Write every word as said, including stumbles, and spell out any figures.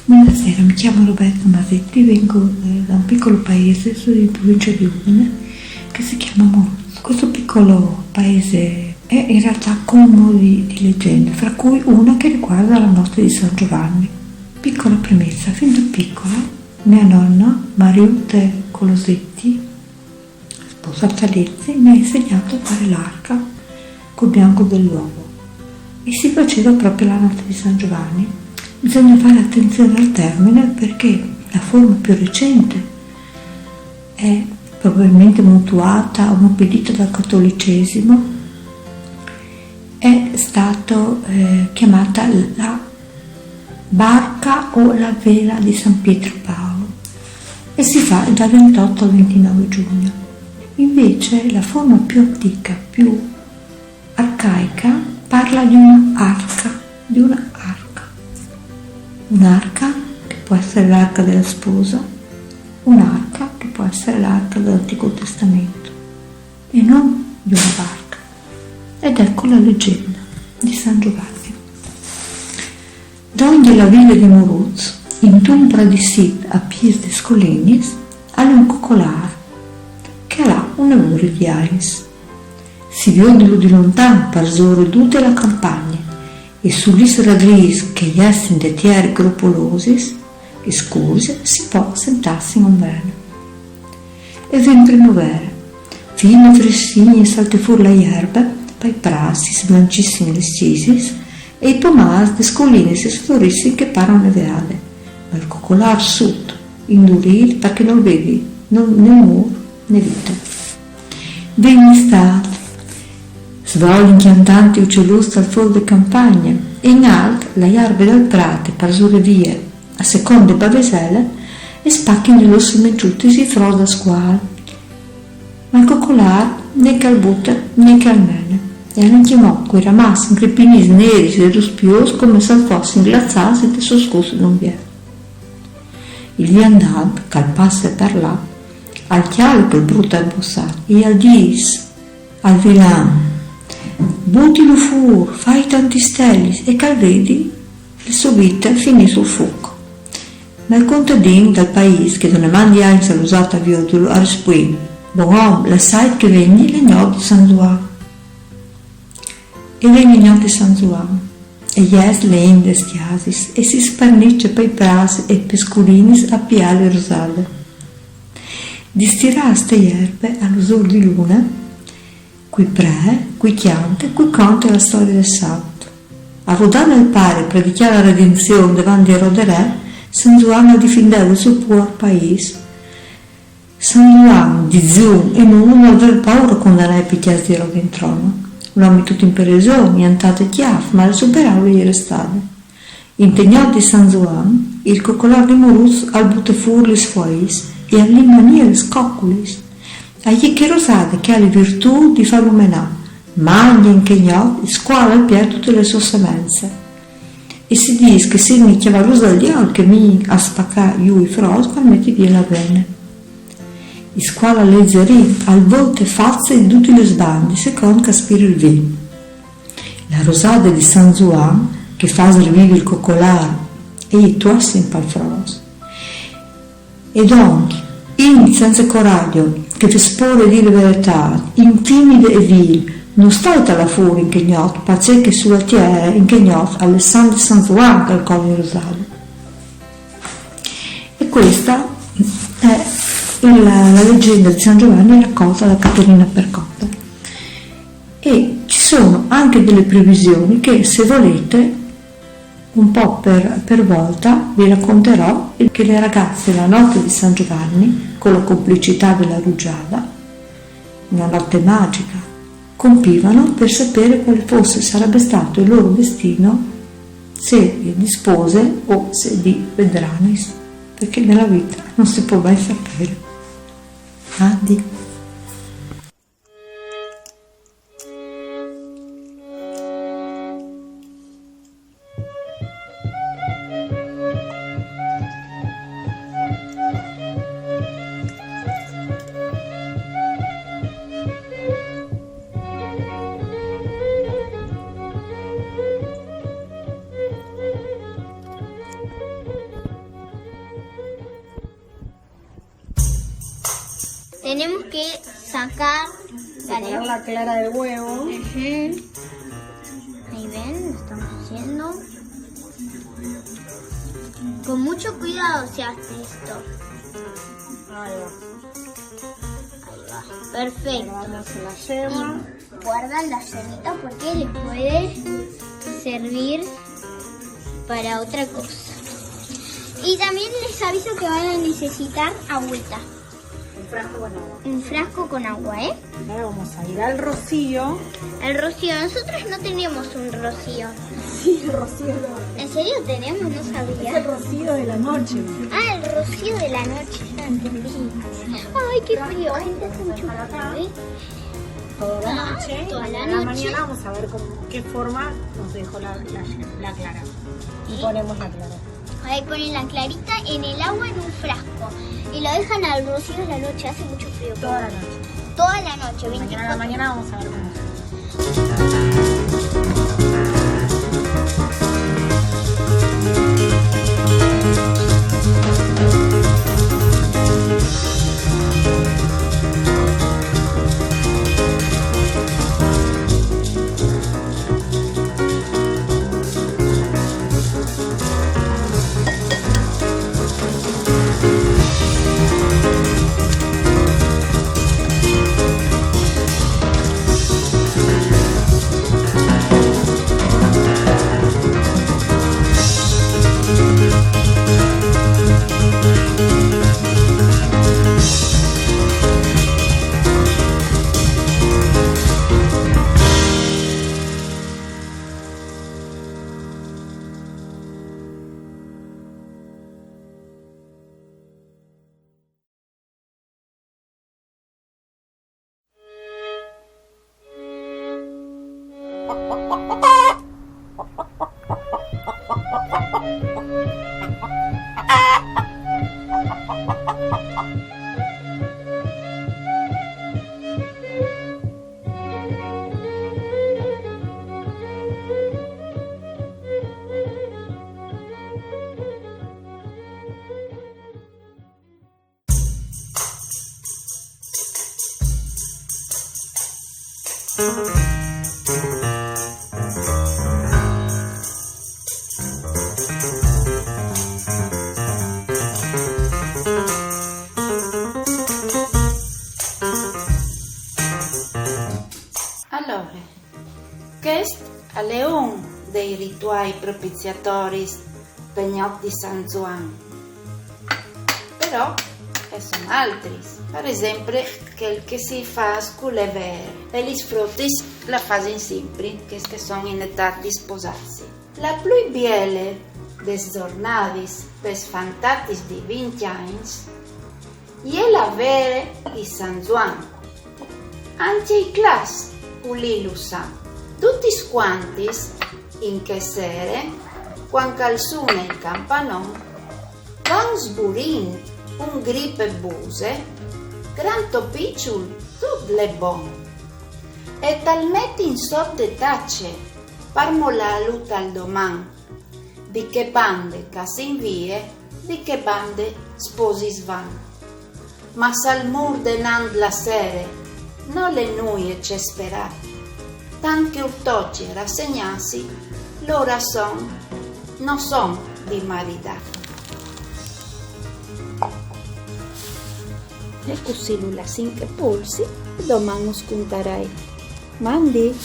Buonasera, mi chiamo Roberta Masetti, vengo eh, da un piccolo paese su- in provincia di Udine che si chiama Moruzzo. Questo piccolo paese è in realtà colmo di, di leggende, fra cui una che riguarda la notte di San Giovanni. Piccola premessa, fin da piccola mia nonna, Mariute Colosetti, sposa Talezzi, mi ha insegnato a fare l'arca col bianco dell'uovo e si faceva proprio la notte di San Giovanni. Bisogna fare attenzione al termine perché la forma più recente è probabilmente mutuata o ammorbidita dal cattolicesimo, è stato eh, chiamata la barca o la vela di San Pietro Paolo e si fa dal ventotto al ventinove giugno. Invece la forma più antica, più arcaica, parla di una arca, di una arca. Un'arca che può essere l'arca della sposa, un'arca che può essere l'arca dell'Antico Testamento e non di una barca. Ed ecco la leggenda di San Giovanni. Dongje la vila di Moruz, intun pradissit a pies des colinis, al è un cocolar che al à une vore di agns. Si viodilu di lontan parsore dute la campagne e su lis radriis che a jessin de tiere gropolosis e scurze si pò sentassi in ombrene. E ven primovere, fine frescine salte fûr la jerbe pai prâts, si sblancissin lis cisis e i pomârs des colinis si florissin che par une veade, ma il cocolar sut, indurît parcè nol vedi né mûr né vite. Ven l'Istât, svolin cjantant i ucieluts dal fôr de campagne e in alt la jerbe dal prât e parsure vie, a seconde bavesele, e spachin lis lôr semençutis i fros dal scuâl. Ma il cocolar né che al bute né che al mene, e ancjemò cui ramaçs increpinîts neris e ruspiôs come se a fossin glaçâts inte sôs cûrs in unvier. Il viandant, che al passe par là, al cjale chel brut arbossât e al dîs al vilan: «Butilu fûr, fai tantis stelis», e che al vedi la sô vite finî sul fûc. Ma il contadin dal paîs, che da une man di agns al è usât a viodilu, al rispuint: «Bon om, lassait che e vegni la gnot di San Zuan.» E ven la gnot di San Zuan, e jes la int des cjasis e si sparnice pai prâts e pes colinis a piâ la rosade. Distirâts te jerbe a lusôr di lune, cui pree, cui cjante, cui conte la storie dal sant. Avodant dal pari a predicjâ la redenzion devant di Erode re, San Zuan al difindeve il so puar paîs. San Zuan, dizun e mût, nol veve paure a condanâ i pecjâts di Erode in trono. L'omi tut in pereson, jantât e cjâf, ma la sô peraule e je restade. Inte gnot di San Zuan, il cocolar di Moruz al bute fûr lis fueis e al limanie lis coculis. E je chê rosade che e à la virtût di fâ lumenâ, ma ancje in chê gnot il scuâl al piert dute la sô semence. E si dîs che si ven i cjavaluts dal diaul che a ven a spacâ jù i fros par meti vie la bone. Il scuâl al è zerì, al volte face in dutis lis bandis secont che al spire il vint. La rosade di San Zuan, che e fâs rivivi il cocolar, e je tuossin pal fros. E donc, int cence coragjo, che e vês pôre di dî la veretât, int timide e vîl, no stait a lâ fûr in chê gnot, parcè che su la tiere in chê gnot al è la sant di San Zuan che al cole la rosade. E questa è la, la leggenda di San Giovanni raccolta da Caterina Percotta. E ci sono anche delle previsioni che, se volete, un po' per, per volta vi racconterò che le ragazze la notte di San Giovanni, con la complicità della rugiada, una notte magica, compivano per sapere quale fosse, sarebbe stato il loro destino, se di spose o se di vedranis, perché nella vita non si può mai sapere. Andi. Que sacar. Dale. Sacar la clara del huevo. Ujú. Ahí ven, lo estamos haciendo. Con mucho cuidado se hace esto. Ahí va. Ahí va. Perfecto. Guardamos la yema. Guardan la yemita porque les puede servir para otra cosa. Y también les aviso que van a necesitar agüita. Un frasco con agua. Un frasco con agua, ¿eh? Ahora vamos a ir al rocío. Al rocío. Nosotros no teníamos un rocío. Sí, el rocío no. ¿En serio tenemos? No sabía. Es el rocío de la noche. Ah, el rocío de la noche. Ya entendí. Ay, qué frío. Ay, hace mucho frío, ¿eh? Toda la noche. Ah, toda la noche. Y a la mañana vamos a ver cómo, qué forma nos dejó la, la, la clara. Y ponemos la clara. Ahí ponen la clarita en el agua en un frasco y lo dejan al rocío de la noche. Hace mucho frío. Toda la noche. Toda la noche, mañana a la veinticuatro. Mañana vamos a ver cómo. Alore, chest al è un dei rituâi propiziatoris pe gnot di San Zuan. Però a son altris. Par esempli, chel che si fâs cu le vere. E lis frutis la fasin simpri, chês che son in etât di sposâsi. La plui biele des zornadis pes fantatis di vincj agns e je la vere di San Zuan. Ancje i clars culì lu san. Dutis cuantis, in chê sere, cuant che al sune il campanon, van sburint un grip e buse, grant o piçul, dut al è bon. E tal metin sot de tace, par molâlu tal doman. Di chê bande che si invie, di chê bande sposis van. Ma se al mûr denant la sere, nol è nuie ce sperâ. Tant che ur toci rassegnâsi, lôr a son, no son di maridâ. E cussì lu lassin che polsi, e doman us contarai. Mandi!